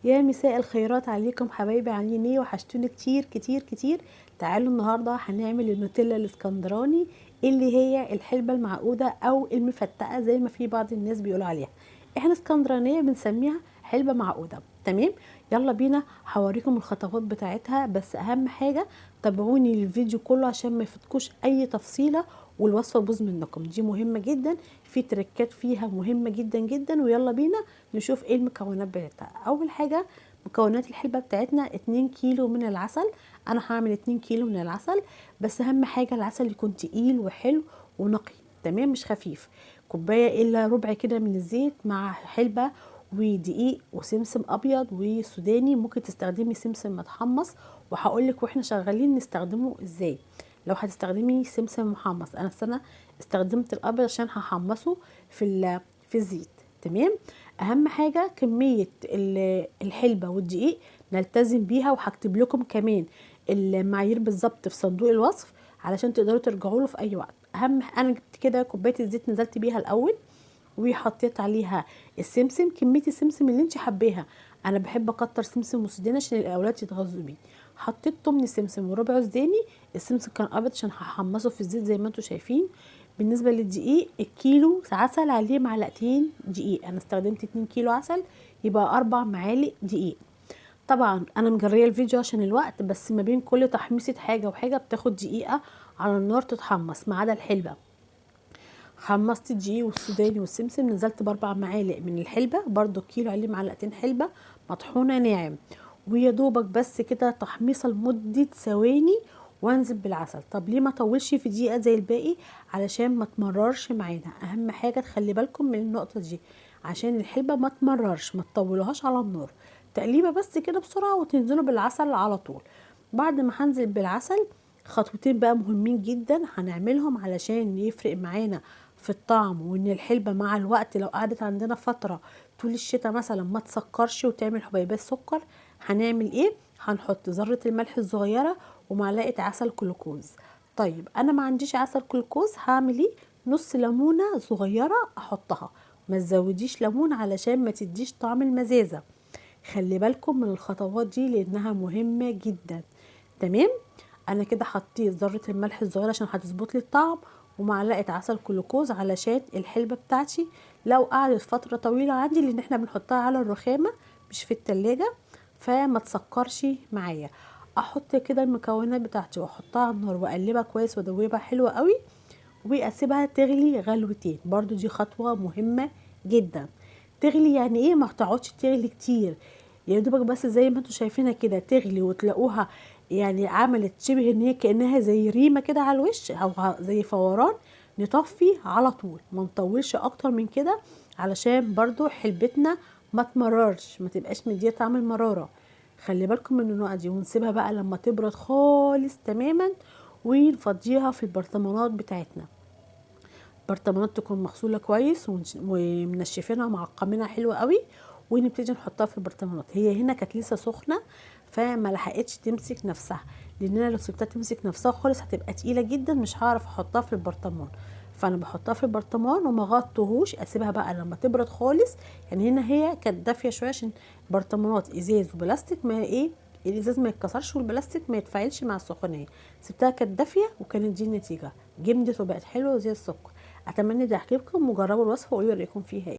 يا مساء الخيرات عليكم حبايبي، عاملين ايه؟ وحشتوني كتير كتير كتير. تعالوا النهارده هنعمل النوتيلا الاسكندراني اللي هي الحلبة المعقوده او المفتقه زي ما في بعض الناس بيقولوا عليها، احنا اسكندرانيه بنسميها حلبة معقودة. تمام، يلا بينا هوريكم الخطوات بتاعتها، بس اهم حاجة تابعوني للفيديو كله عشان ما يفوتكوش اي تفصيله والوصفه تبوظ منكم، دي مهمة جدا، في تريكات فيها مهمة جدا جدا. ويلا بينا نشوف ايه المكونات بتاعتها. اول حاجة مكونات الحلبة بتاعتنا 2 كيلو من العسل، انا هعمل 2 كيلو من العسل، بس اهم حاجة العسل يكون تقيل وحلو ونقي، تمام، مش خفيف. كوباية الا ربع كده من الزيت مع حلبة ودقيق وسمسم ابيض وسوداني، ممكن تستخدمي سمسم متحمص وهقولك واحنا شغالين نستخدمه ازاي. لو هتستخدمي سمسم محمص، انا السنة استخدمت الابيض عشان هحمصه في الزيت. تمام، اهم حاجة كمية الحلبة والدقيق نلتزم بيها، وهكتب لكم كمان المعايير بالظبط في صندوق الوصف علشان تقدروا ترجعوا له في اي وقت. اهم انا جبت كده كوباية الزيت نزلت بيها الاول وحطيت عليها السمسم، كمية السمسم اللي انت حباها، انا بحب اكتر سمسم وسوداني عشان الاولاد يتغذوا بيه. حطيت 8 سمسم وربع سوداني، السمسم كان ابيض عشان هحمصه في الزيت زي ما انتم شايفين. بالنسبة للدقيق، الكيلو عسل عليه معلقتين دقيق، انا استخدمت 2 كيلو عسل يبقى 4 معالق دقيق. طبعا انا مجريه الفيديو عشان الوقت، بس ما بين كل تحميصه حاجة وحاجه بتاخد دقيقة على النار تتحمص، ما عدا الحلبة. حمصت الدقيق والسوداني والسمسم، نزلت ب4 معالق من الحلبة، برضو كيلو عليه معلقتين حلبة مطحونه ناعم، ويا دوبك بس كده تحميصه لمدة ثواني وانزل بالعسل. طب ليه ما طولش في دقيقة زي الباقي؟ علشان ما تمررش معانا. اهم حاجة تخلي بالكم من النقطة دي عشان الحلبة ما تمررش، ما تطولوهاش على النار، تقليبه بس كده بسرعة وتنزلوا بالعسل على طول. بعد ما هنزل بالعسل خطوتين بقى مهمين جدا هنعملهم علشان يفرق معانا في الطعم، وان الحلبة مع الوقت لو قعدت عندنا فترة طول الشتاء مثلا ما تسكرش وتعمل حبيبات سكر. هنعمل ايه؟ هنحط ذرة الملح الصغيرة ومعلقة عسل جلوكوز. طيب انا ما عنديش عسل جلوكوز، هعمل ايه؟ نص ليمونة صغيرة احطها، ما تزوديش ليمون علشان ما تديش طعم المزازة. خلي بالكم من الخطوات دي لانها مهمة جدا. تمام، انا كده حطيت ذرة الملح الصغيرة عشان هتظبط لي الطعم، ومعلقة عسل جلوكوز علشان الحلبة بتاعتي لو قعدت فترة طويلة عندي، لان احنا بنحطها على الرخامة مش في التلاجة، فما تسكرش معايا. احط كده المكونات بتاعتي واحطها على النار واقلبها كويس وادوبها حلوة قوي، واسيبها تغلي غلوتين. برضو دي خطوة مهمة جدا. تغلي يعني ايه؟ ما تقعدش تغلي كتير، يا دوبك بس زي ما انتم شايفينها كده تغلي وتلاقوها يعني عملت شبه ان هي كانها زي ريمه كده على الوش او زي فوران، نطفي على طول، ما نطولش اكتر من كده علشان برضو حلبتنا ما تمررش، ما تبقاش مديه طعم المرارة. خلي بالكم من النقطة دي. ونسيبها بقى لما تبرد خالص تماما ونفضيها في البرطمانات بتاعتنا. البرطمانات تكون مغسوله كويس ومنشفينها ومعقمينها حلو قوي، ونبتدي نحطها في البرطمانات. هي هنا كانت لسه سخنة فما لحقتش تمسك نفسها، لان انا لو سبتها تمسك نفسها خالص هتبقى تقيلة جدا، مش هعرف احطها في البرطمان. فانا بحطها في البرطمان وما غطيهوش، اسيبها بقى لما تبرد خالص. يعني هنا هي كانت دافيه شوية عشان برطمانات ازاز وبلاستيك، ما ايه الازاز ما يتكسرش والبلاستيك ما يتفاعلش مع السخونيه. سبتها كانت دافيه وكانت دي النتيجة، جمدت وبقت حلوة وزي السكر. اتمنى ده يعجبكم وجربوا الوصفة وقولوا رايكم فيها ايه.